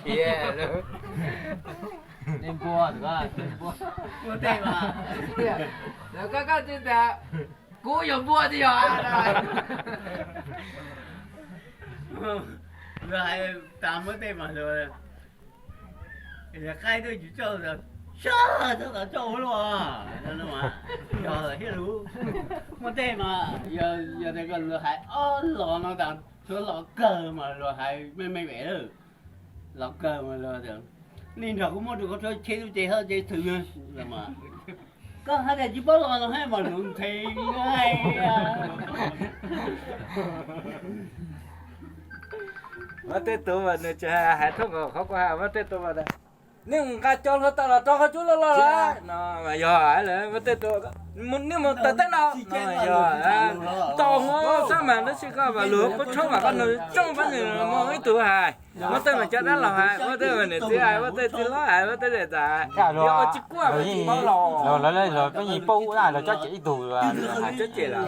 Tiag, nej npua, nej npua. Muaj tej mas, lawv koj koj tsis tas, kuv yog npua tsis yog. Lawv hais tas muab tej mas lawv, qaib twb tsis txawj, sab txhob tas txoj ua luaj, yog thiab lus. Muaj tej mas yog tias kom luag hais ob los no tas, tsuav los kawg mas luag hais me me me lawm. Los kawg mas luag tias, nej nrog kuv muab rau koj tsuab cheb lub cev hab cev thwm. Koj hais tias tsis paub los no hab mas luag nthe. Muaj tej tus mas nws tsis hais, hais thooj nkaus qhov kuv hais, muaj tej tus mas, nej mus nqa cov hluav taws los rau qhov cub loj loj lawm no mas yog lawm. Muaj tej tus, nej mus taws teb no no mas yog. Tau hov sab mas tab sis koj mas luag pab tshoob mas koj nug tsooj pab nws, muaj ib tug hais, muaj tej mas cov dab laug hais, muaj tej mas niam txiv hais, muaj tej txiv hlob hais, muaj tej niam tais hais. Yog ua tsis kuaj mas tsis paub los. Lawv peb yeej paub na, lawv cov cem ib tug, hais cov cem lawm.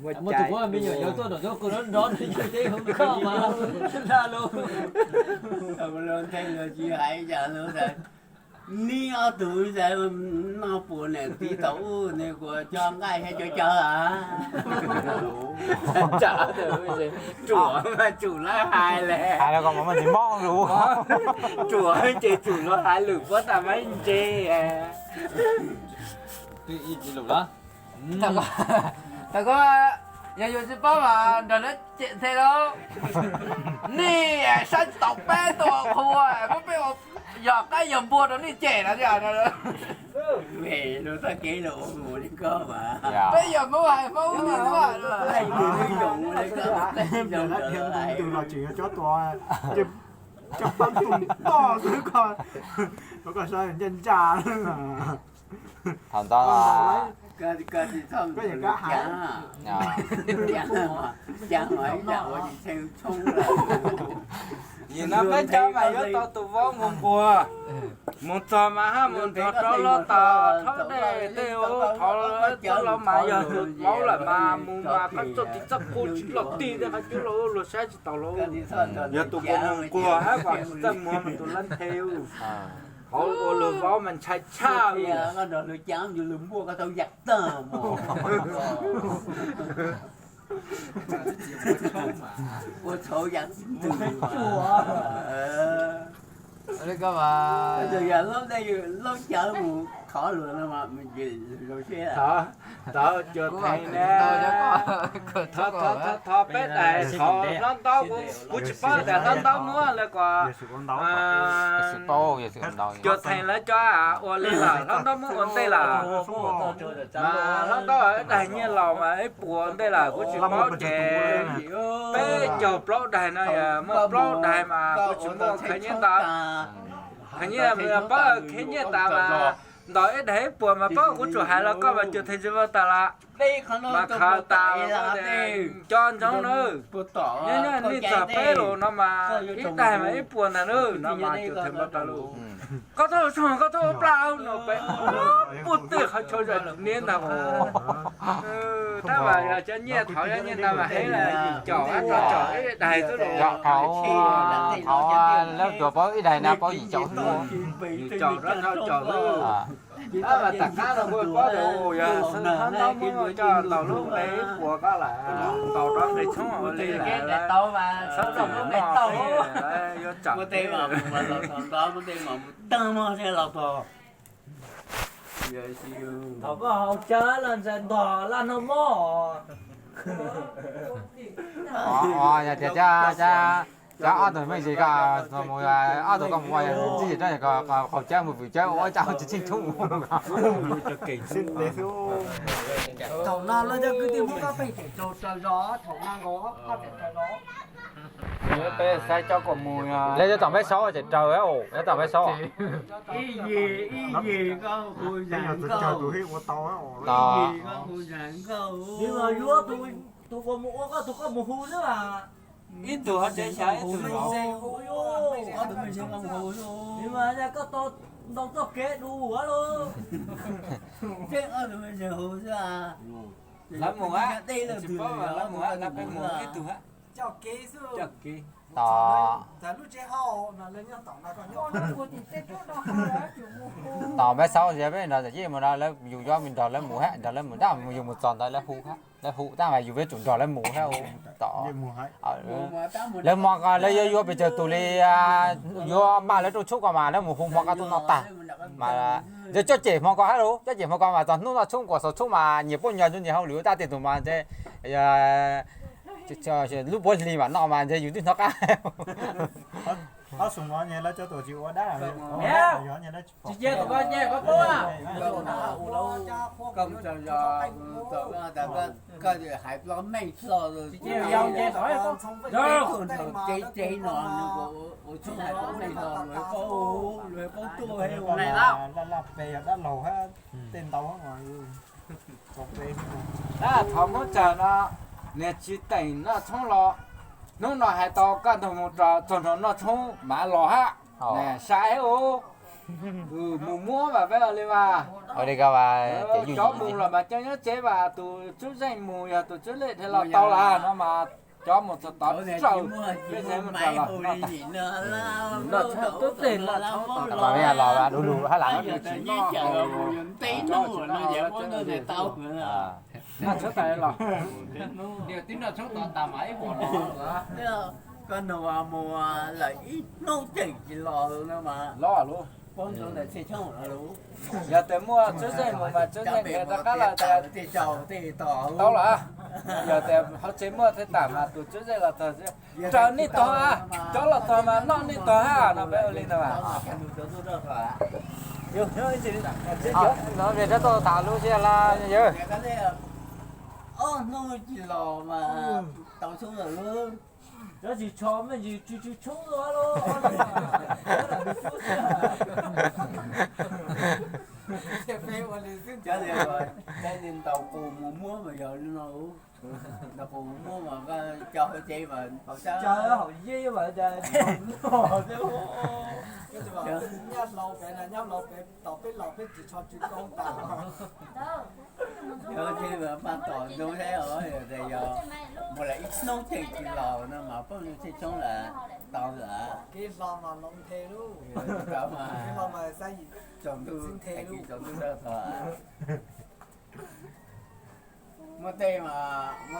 Muaj tus me nyuam yaus tuaj nram cov kws nrov nrov nws teb hauv koj mas, nthe luag tsis hais cas luag tas, neb ob tug noj puas niam txiv thaum ub nws kuas cov nqaij thiab cov cawv a. Ruam mas tsum lawv hais le, hais los koj mas tsis mob lus. Ruam ces tsum luag hais lwm puab tas mas ntse. Thaum ko, yog yus tsis paub mas nrog lawv cem nthe lauj. Nej saib tsis taus peb tug qhua, muab peb ua yog qaib yog npua rau nej cem no thiab. Peb yog Hmoob hais Hmoob ua tus los tseem yog cov tua, cov pab tus toj xwb ko, koj saib ncaj ncaj. Thaum ntawd nim no peb cov mas yuav tau tus vaub mus npua, mus txog mas hab mus nrog rov los tas, thov dej tej ub, thov cov laus mas yog tus vaub lawm mas mus mas koj txoj tis txoj kua tsis loj tig tej qhov cub los luag saib tsis taus lauj. Yog tus kuas mus kuas hab kom tsis txawj muag mas tus lab nthe. Hauv ua luag vaub mas ntshai tshaj li. Tod, cuag theem ne, thov peb daim hlob ntaub, kuv tsis paub daim hlob ntaub muab lawv kom, cuag theem lawv cov ua li lawm, hlob ntaub muab ua ntej lawm. Mas hlob ntaub daim nyiaj laus mas ib puas ntej lawm kuv tsis paub ces peb caug plaub daim no, muaj plaub daim mas kuv tsis muaj khawv nyiaj ntau. Khawv nyiaj, pab khawv nyiaj tas mas ntaus ib daim ib puas mas pab kuv tsuas hais los koj mas cuag theem tsis muaj tas lawm. Mas khaws tas cov ntsoov na, nyob nyob nej txog peb lus no mas ib daim mas ib puas ntag na, no mas cuag theem muaj tas lus. Koj tuaj ua tshoob, koj tuaj ua plab no peb puag tej qhov chaw zam niab ntag. Tab mas yog cov nyiaj thaud, cov nyiaj ntawd mas heev, yim caum, rau caum ib daim xwb los. Thaud, thaud lawv tsuas paub ib daim na, paub yim caum xwb. Yim caum rau rau caum xwb. Tab mas tom qab no kuj paub tias yog hlob ntaub muab coj ntaus lub nqe ib puas koj lawm, ntaus rau nqe tshoob ua li lawm. Yuav tsam tag mog los tog. Thaum koj haus cawv los ntxhais ntog laj no mog. Yog tias cov ob tug me ntsis ko mus, ob tug koj mus ua ntxwb yim rab qaum cawv mus vwm cawv ua cas tsis tsheej tshoob. Thaum no lawv cov kwv tij Hmoob koj pheej tseem raug raws zog, thaum no nkaus koj tseem raws zog. Peb saib cov kom mus, lawv cov tom peb saub tseem raws, lawv tom peb saub. Ib yig ib yig koj hu zag nkauj, ib yig koj hu zag nkauj. Tus uas mus ua koj tus koj mus hu xwb mas. Ib tug ho tsev xyaw ib tug los. Tus me ntse hu, tus me ntse hu, tus me ntse hu, tus me ntse hu, koj tau ntau txoj kev dua lauj. Tseem ob tug me ntse hu xwb. Lawv mus a, tsis paub mas lawv mus a, lawv peb mus ib tug a. Tom, tom peb xaub, peb nrog yij mus no, yus yuav me nrog lawv mus hab, nrog lawv mus dab, yus mus txog ntawd lawv hu hab, lawv hu tab mas yus peb tsum nrog lawv mus hab. Tom, lawv hmo ko lawv yuav yuav pes tsawg tus li, yuav mas lawv rau tshoob ko mas lawv mus hu hmo ko tuaj no tag. Mas ntshe coj cem hmo ko hab lauj, coj cem hmo ko mas txog hnub noj tshoob kuas xaus tshoob mas nyias puab nyo nyias hauj lwm tab tig tus mas ntshe lub puab hli mam noj mas ntshe yus twb hnov qab. Ob xyoo no nyias lawv cov tuam tsis ua dab, tsis cia tus ko nyias ko paub. Koj hais plaub meej hlo, tsis cia yus nce tau, tau txhua txhua tsev tsev no, ua tshoob hais plaub meej hlo, luag paub, luag paub tuaj. Laj laj pes yog dab laug hab, tej ntau hab. Dab thov Hmoob tsawg no, niag tsis teem noj tshoob los, hnub no hais tau kaj ntug mus rau txog nrho noj tshoob mas los hab. Sai ub, mus muab mas peb ua li mas. Cov mus los mas cov nyob tsev mas tus tswv zeej mus yog tus tswv lej dhia los tau lawm no mas cov mus txog tod tsaws peb mus rau los noj tshoob, tub teg noj tshoob tod los du lug hab lam tsis noj. Noj tshoob tas los, niag twb noj tshoob tod tas mas ib huam los. Koj nug mus lawm ib hnub tseem tsis los no mas los lub, yog tias muaj tswv zeej mus mas tswv zeej rov qab los tias tau lawm. Yog tias hauv tsev muaj thiaj tam mas tus tswv zeej los txog, raws nej tog, cov los txog mas noj nej tog hab no peb ua li ntawd. Rab tuaj tham lub sij hawm lawm yawg. Ob hnub tsis los mas tau tshoob lawm lauj. Cov tsis tsho me ntsis tsw tsw tshoob los lauj. Cov ntaus qus mus muab mas yog li no, ntaus qus mus muab mas koj cov hauv tsev mas tau sab, haum yeb mas nyob hlau pem, nyob hlau pem tos peb los peb tsis tsho tsw koob tas. Yog ces mas paj tom ntoo thiab os, yog tias yog mus lawm ib hnub tseem tsis los no mas poob tsheej tshoob lawm, tau lawm. Kev hlo mas los nthe lub, kev hlo mas xab yim tsaus ntuj, tsaus ntuj tag tho. Muaj tej mas